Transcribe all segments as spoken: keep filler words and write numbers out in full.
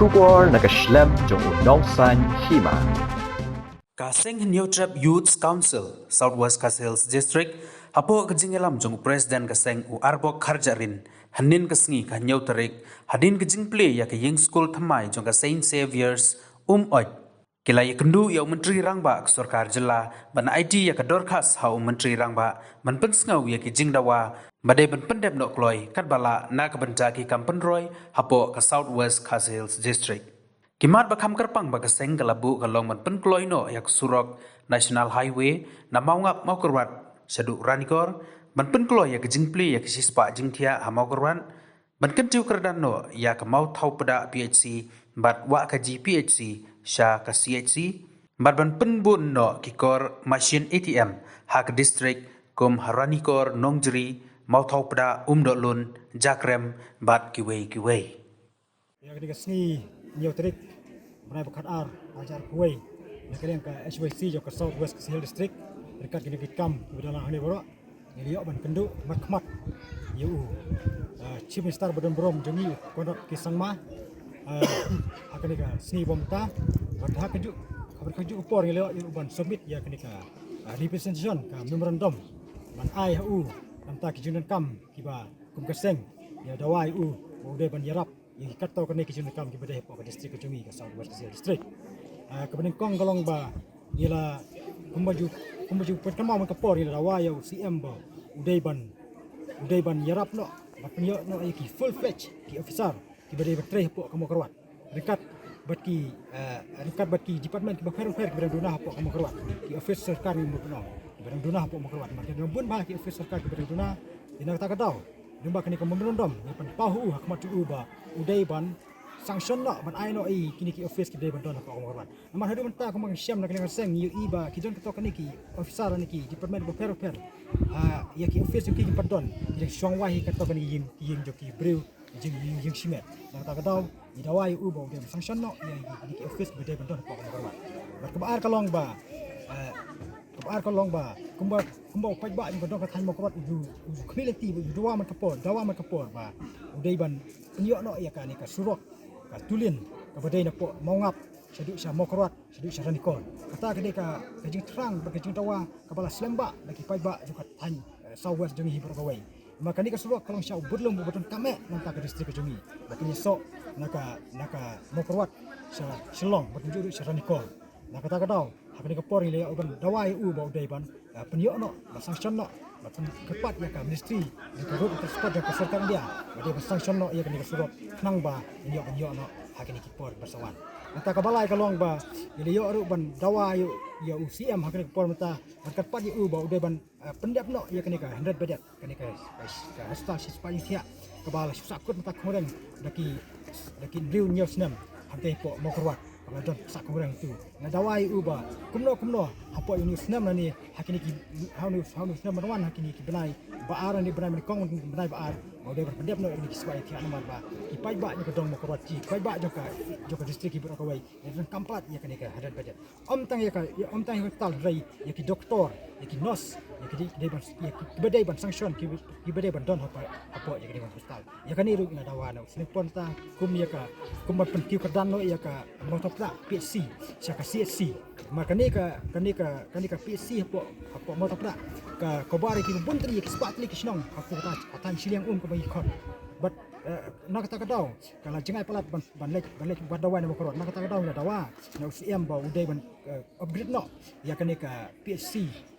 Khubor na ka shlem jong u Nongsaiñ Hima. Ka Seng Hynñiewtrep Youth Council, South West Khasi Hills District, hapoh ka jingïalam jong u President ka seng u Arbok Kharjahrin, hynnin ka sngi ka hynñiew tarik, hadien ka jingplie ïa ka ïing skul thymmai jong ka Saint Xavier's Umnoid, ki la ïakynduh ïa u Myntri Rangbah ka Sorkar Jylla ban aiti ïa ka dorkhas ha u Myntri Rangbah ban pynsngew ïa ki jingdawa ba dei ban pyndep noh kloi katba lah na ka bynta ki kam pynroi hapoh ka South West Khasi Hills District. Ki mat ba kham kyrpang ba ka seng ka la buh ka long ban pynkloi noh ïa ka surok National Highway na Mawngap Mawkyrwat shaduh Ranikor, ban pynkloi ïa ka jingplie ïa ka shispah jingthiah ha Mawkyrwat, ban kyntiew kyrdan noh ïa ka Mawthawpdah P H C bad Wahkaji P H C sha ka C H C, bad ban pynbun noh ki kor machine A T M ha ka district kum ha Ranikor, Nongjri, Mawthawpdah, Umdohlun, Jakrem bad kiwei kiwei. Ïa kane ka sngi hynñiew tarik bnai ba khatar ar hajar arphew wei, na ka liang ka H Y C jong ka South West Khasi Hills District, ryngkat kine ki kam kiba dang lang hangne baroh, ngi la ïoh ban kynduh khmat khmat ïa u, ah, Chief Minister ba don burom jong ngi, Conrad K Sangma, ah, ha kane ka sngi ba mynta, bad ha kajuh, ha kajuh ka por ngi la ïoh ïa u ban submit ïa kane ka, ah, representation, ka memorandum ban ai ha u na ka bynta ki jingdonkam kiba kum ka seng ngi la dawa ïa u ba u dei ban ïarap ïa ki katto katne ki jingdonkam kiba dei hapoh ka district ka jong ngi ka South West Khasi Hills District. Ah, kaba nyngkong ka long ba ngi la, kumba ju, kumba ju pynkynmaw man ka por, ngi la dawa ïa u C M ba u dei ban, u dei ban ïarap noh, ban pynïoh noh ïa ki full fledged ki officer kiba dei ban trei hapoh ka Mawkyrwat, ryngkat bad ki, ah, ryngkat bad ki department kiba pher bapher kiba dang duna hapoh ka Mawkyrwat, ki office sorkar ngi mut noh kiba dang duna hapoh Mawkyrwat, bad ki dang bun bha ki office sorkar kiba dang duna. Ïa na kata ka daw, lyngba kane ka memorandum ngi pynpaw ha u ha khmat jong u ba u dei ban sanction noh, ban ai noh ïa kine ki office kiba dei ban don hapoh ka Mawkyrwat. Namar haduh mynta kumba ngi shem na ka liang ka seng ngi ïohi ba ki don katto katne ki officer ne ki department bapher bapher, ah, ïa ki office jong ki ki pat don, ki dang shong wai hi katto katne ki ïing, ki ïing jong ki briew, ki jing, ïing, ïing shimet. Na kata ka daw ngi dawa ïa u ba u dei ban sanction noh ïa kine ki office ba dei ban don hapoh ka Mawkyrwat. Bad kaba ar ka long ba, ah, kaba ar ka long ba kumba, kumba u paidbah jong ka dong ka thaiñ Mawkyrwat u ju, u ju khmih lynti, u ju dawa man ka por, dawa man ka por ba u dei ban pynïoh noh ïa kane ka surok, ka tulin kaba dei napoh Mawngap shaduh sha Mawkyrwat, shaduh sha Ranikor. Kata ka dei ka, ka jingthrang bad ka jingdawa kaba la slem bha da ki paidbah jong ka thaiñ, eh, South West jong ngi hi baroh kawei. Namar kane ka surok ka long sha u budlum uba donkam eh na ka bynta ka district ka jong ngi, ba kin ïasoh na ka, na ka Mawkyrwat sha Shillong bad kumjuh ruh sha Ranikor. Na kata ka daw ha kane ka por ngi la ïoh ban dawa ïa u ba u dei ban, ah, pynïoh noh, ban sanction noh, ban pynkyrpad ïa ka Ministry jong ka Road and Transport jong ka sorkar India ba dei ban sanction noh ïa kane ka surok khnang ba ngin ïoh ban ïoh noh ha kine ki por ba sa wan. Nangta kaba lai ka long ba ngi la ïoh ruh ban dawa ïa u, ïa u C M ha kane ka por mynta ban kyrpad ïa u ba u dei ban, ah, pyndep noh ïa kane ka hundred bedded, kane ka, ka, ka hospital shispah jingthiah kaba la shu sahkut mynta khungreng da ki, da ki hynriew hynñiew snem hangtei hapoh Mawkyrwat, ba la don sah khungreng tu. Nga dawa ïa u ba kumno kumno hapoh ïa une u snem lane ha kine ki, ha une, ha une u snem ban wan, ha kine ki bnai ba ar, ne bnai ba nyngkong, bnai ba ar, ba u dei ban pyndep noh ïa kine ki shispah jingthiah namar ba ki paidbah jong ka dong Mawkyrwat, ki paidbah jong ka, jong ka district ki baroh kawei, ïa donkam palat ïa kane ka hundred bedded. Ym tang ïa ka, ïa, ym tang ïa ka hospital, hynrei ïa ki doktor, ïa ki nurse, ïa ki dei, dei ban, ïa ki, kiba dei ban sanction, ki, kiba dei ban don hapoh, hapoh ïa kane ka hospital. Ïa kane ruh ngi la dawa na u snem por mynta kum ïa ka, kum ban pynkiew kyrdan noh ïa ka Mawthawpdah P H C sha ka C H C. Namar kane ka, kane ka, kane ka P H C hapoh, hapoh Mawthawpdah ka cover ïa kiba bun tylli, ïa ki spah tylli ki shnong hapoh kata, kata shiliang um kaba ngi khot. Bad, eh, na kata ka daw ka la jngai palat ban, ban leit, ban leit wad dawai na Mawkyrwat. Na kata ka daw ngi la dawa na u C M ba u dei ban, eh, upgrade noh ïa kane ka P H C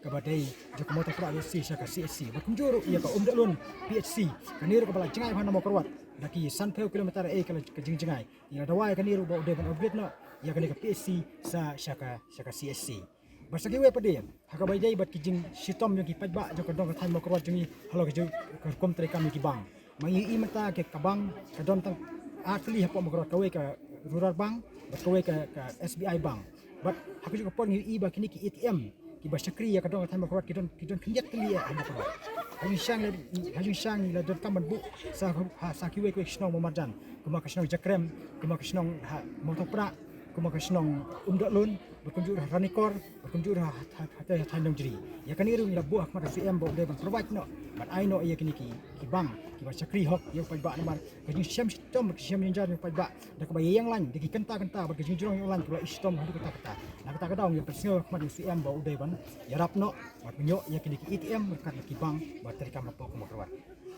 kaba dei jong ka Mawthawpdah P H C sha ka C H C. Bad kumjuh ruh ïa ka Umdohlun P H C, kane ruh kaba la jngai bha na Mawkyrwat da ki sanphew kilometer eh ka la, ka jingjngai. Ngi la dawa ïa kane ruh ba u dei ban upgrade noh ïa kane ka P H C sa, sha ka, sha ka C H C. Bad sa kiwei pat de ha kaba ïadei bad ki jingshitom jong ki paidbah jong ka dong ka thaiñ Mawkyrwat jong ngi halor ka jong ka rukom treikam ïa ki bank. Ma ngi ïohi mynta ka, ka bank ka don tang ar tylli hapoh Mawkyrwat, kawei ka Rural Bank bad kawei ka, ka S B I Bank. Bad ha kajuh ka por ngi ïohi ba kine ki A T M kiba shakri ïa ka dong ka thaiñ Mawkyrwat ki don, ki don khyndiat tylli ha Mawkyrwat. Ha jingshisha ngi la, ha jingshisha ngi la donkam ban buh sa, ha, sa kiwei kiwei ki shnong ba marjan, kumba ka shnong Jakrem, kumba ka shnong ha Mawthawpdah, Kum ha ka shnong Umdohlun, bad kumjuh ha Ranikor, bad kumjuh ha, ha, ha, ha, ha Nongjri. Ïa kane ruh ngi la buh ha khmat u Syiem ba u dei ban provide noh, ban ai noh ïa kine ki, ki bank, kiba shakri hok ïa u paidbah namar ka jingshem shitom, ka jingshem jynjar ïa u paidbah da kaba ïeng lain da ki kynta kynta, bad ka jingjrong ïeng lain kaba la i shitom haduh katta katta. Na kata ka daw ngi la pynsngew ha khmat u Syiem ba u dei ban ïarap noh, ban pynïoh ïa kine ki A T M ryngkat ki bank, bad treikam hapoh Mawkyrwat.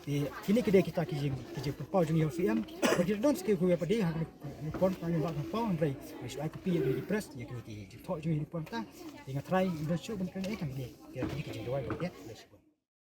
Te kine ki dei kita ki jing, ki jingpynpaw jong ngi ha u Syiem. Bad ngi don sa ki kawei pat de ha kine ki por, tang ïa ba pynpaw, hynrei ngi shu ai copy ïa kine ki press, ïa kine ki jingthoh jong ngi ha kine ki por mynta. Te nga tharai ngi don shuh ban kren eh tang kine, kine ki jingduwai ba ngi dep.